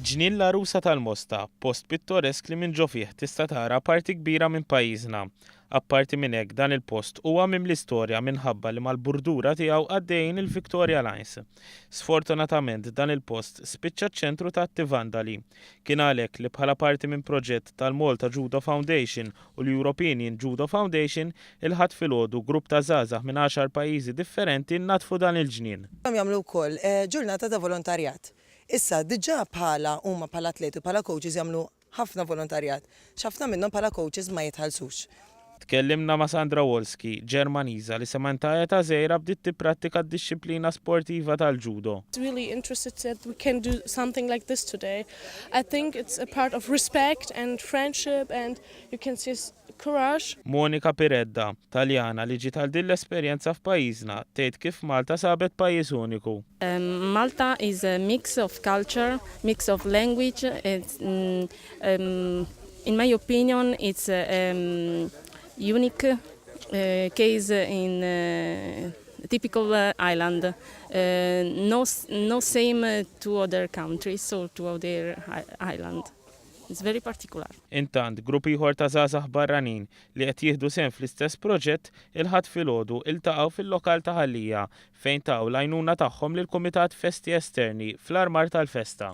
Ġnien l-Għarusa tal-Mosta, post pittoresk li minn ġo fih tista' tara parti kbira minn pajjiżna. Apparti minn hekk dan il-post huwa mimli storja minħabba li mal-burdura tiegħu għaddejjin il-Victoria Lines. Sfortunatament dan il-post spiċċa ċ-ċentru ta' atti vandali. Kien għalhekk li bħala parti minn proġett tal-Malta Judo Foundation u l-European Judo Foundation, il-Ħadd filgħodu grupp ta' żgħażagħ minn għaxar pajjiżi differenti naddfu dan il-ġnien. Jagħmlu wkoll ġurnata ta' volontarjat. Issa, diġà bħala huma bħala atleti u bħala coaches jagħmlu ħafna volontarjat. X'ħafna minnhom bħala coaches ma jitħallsux. Tkellimna ma' Sandra Wolski, Ġermaniża li sa minn ta' età żgħira bdiet tipprattika d-dixxiplina sportiva tal-ġudo. Really interested that we can do something like this today. I think it's a part of respect and friendship and you can see courage. Monica Piredda, Taljana li ġiet għal din l-esperjenza f'pajjiżna, tgħid kif Malta sabet pajjiż uniku. Malta is a mix of culture, mix of language. It's, in my opinion, it's a unique case in typical island. No, no same to other countries or to other island. It's very particular. Intant, grupp ieħor ta' żgħażagħ barranin li qed jieħdu sehem fl-istess proġett il-Ħadd filgħodu iltaqgħu fil-lokal ta' Ħal Lija fejn taw l-għajnuna tagħhom lill-Kumitat Festi Esterni fl-armar tal-festa.